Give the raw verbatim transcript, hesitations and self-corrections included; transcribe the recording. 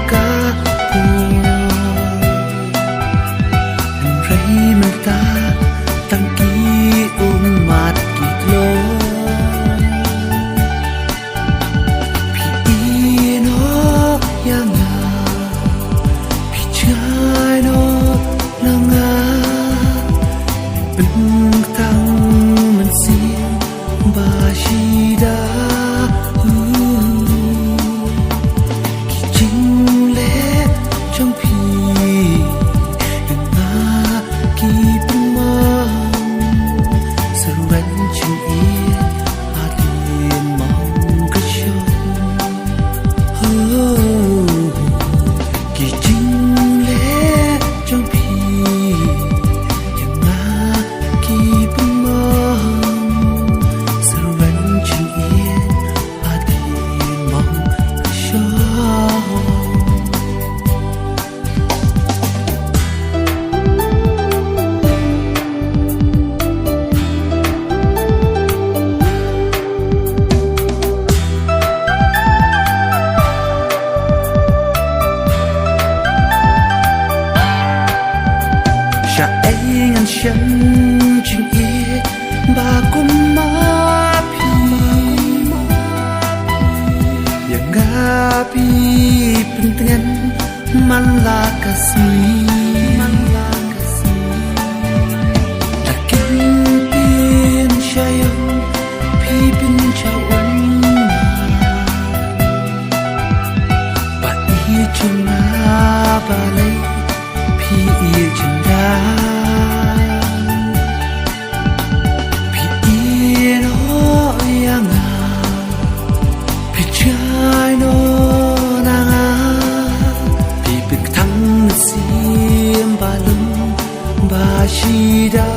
ka poi. Hynrei mynta tang ki ummat ki kloi. Phi ïehnoh ïa nga, phi jngai noh na nga. Pynktang mynsiem ba shida. Ki jingleh jong phi ïa nga ki pynmong. Syrwet jingïeit hadien mong ka shong. Ki jingleh jong phi ïa nga ki pynmong. Syrwet jingïeit hadien mong ka shong. Sha ei ngan shem jingïeit ba kum ma phi. Ïa nga phi pyntngen man la ka sngi. La kin pynshai ïa phi pynshai ïa nga. Ba ïeit jong nga balei phi ïeit jingdang. Phi ïehnoh ïa nga, phi jngai noh na nga. Phi pynktang mynsiem ba lum ba shida.